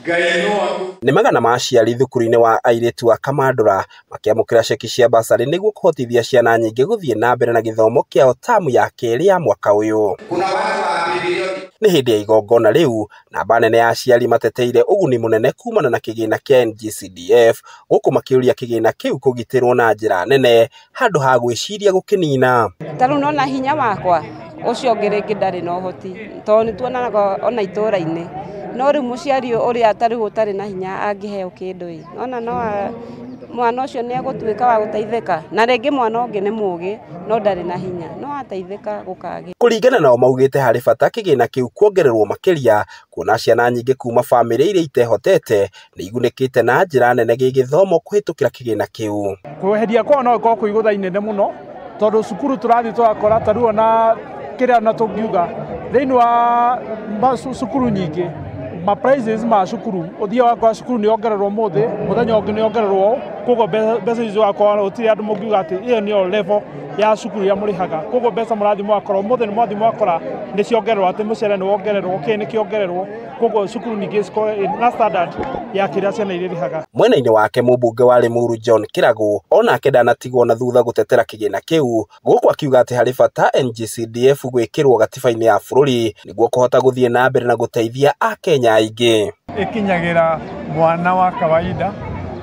Nĩ magana ma aciari thukuru-inĩ wa airĩtu a Kamandũra makĩamũkĩra ceki cia basarĩ nĩguo kũhotithia ciana nyingĩ gũthiĩ na mbere na gĩthomo kĩao tamu ya kerĩ ya mwaka ũyũ. Nĩ hĩndĩ ya igongona rĩu namba nene ya aciari mateteire ũguni mũnene kumana na kĩgĩna kĩa NGCDF gũkũ makĩũria kĩgĩna kĩu kũgitĩrwo na njĩra nene handũ ha gwĩciria gũkĩnina. Ta rĩu nona hinya wakwa ũcio ũngĩ rĩngĩ ndarĩ na ũhoti tondũ nĩ tuonanaga ona itũũra-inĩ no rĩu mũciari ũrĩa ta rĩu ũtarĩ na hinya angĩheo kĩndũ ĩ ona no mwana ũcio nĩ egũtuĩka wa gũteithĩka na rĩngĩ mwana ũngĩ nĩ mũũgĩ no ndarĩ na hinya no ateithĩka gũkagĩra. Kũringana nao maugĩte harĩ bata kĩgĩna kĩu kuongererwo makĩria kuona ciana nyingĩ kuma bamĩrĩ iria itehotete nĩ igunĩkĩte na njĩra nene gĩgĩthomo kũhĩtũkĩra kĩgĩna kĩu. Kweheria kwao no ĩkorwo kwĩ igũtha inene mũno tondũ cukuru tũrathiĩ tũgakora ta rĩu ona kĩrĩa na tũngiuga thĩinĩ wa cukuru nyingĩ ma prices ma cukuru ũthiaga ũgakora cukuru nĩ yongererwo mũthĩ mũthenya ũngĩ nĩ yongererwo koguo mbeca icio ũgakora gũtirĩ andũ mũngiuga atĩ ĩyo nĩyo level ya cukuru ĩrĩa mũrĩhaga koguo mbeca mũrathiĩ mũgakora ũmũthĩ nĩ mwathiĩ mũgakora nĩ ciongererwo atĩ mũcere nĩ wongererwo kĩ nĩ kĩongererwo koguo cukuru ningĩ cikorwo na standard ya kĩrĩa ciana irĩrĩhaga. Mwena-inĩ wake mũmbunge wa Limuru John Kĩragũ onake ndanatigwo na thutha gũtetera kĩgĩna kĩu gũkũ akiuga atĩ harĩ bata NGCDF gwĩkĩrwo gatiba-inĩ ya bũrũri nĩguo kũhota gũthiĩ na mbere na gũteithia akenya aingĩ. Ĩkinyagĩra mwana wa kawaida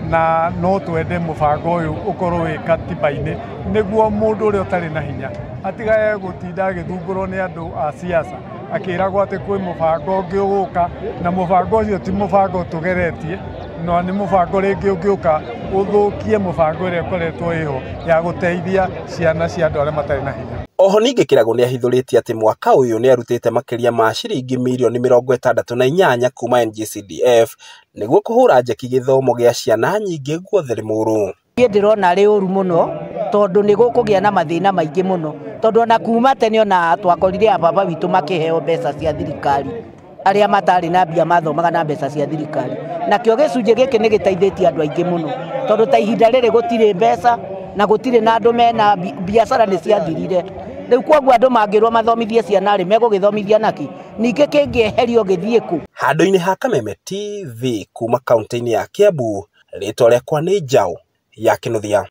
na no twende mũbango ũyũ ũkorwo wĩ katiba-inĩ nĩguo mũndũ ũrĩa ũtarĩ na hinya atigage gũtinda agĩthumbũrwo nĩ andũ a siasa akĩragwo atĩ kwĩ mũbango ũngĩ ũgũka na mũbango ũcio ti mũbango tũgeretie no nĩ mũbango rĩngĩ ũngĩũka ũthũkie mũbango ĩrĩa ĩkoretwo ĩho ya gũteithia ciana cia andũ arĩa matarĩ na hinya. Oho ningĩ Kĩragũ nĩahithũrĩtie atĩ mwaka ũyũ nĩarutĩte makĩria ma ciringi mirioni 68 kuma NGCDF nĩguo kũhũra njeki gĩthomo gĩa ciana nyingĩ guothe Limuru. Niĩ ndĩrona arĩ ũru mũno tondũ nĩ gũkũgĩa na mathĩna maingĩ mũno tondũ ona kuma tene ona twakorire a baba witũ makĩheo mbeca cia thirikari arĩa matarĩ na mbia mathomaga na mbeca cia thirikari nakĩo gĩcunjĩ gĩkĩ nĩ gĩteithĩtie andũ aingĩ mũno tondũ ta ihinda rĩrĩ gũtirĩ mbeca na gũtirĩ na andũ mena biacara nĩ ciathirire rĩu kwoguo andũ mangĩrwo mathomithie ciana rĩ megũgĩthomithia nakĩ ningĩ kĩngĩeherio gĩthiĩ kũ. Handũ-inĩ ha Kameme TV kuma kaunti-inĩ ya Kiambu, rĩtwa rĩakwa nĩ Njaũ ya Kĩnuthia.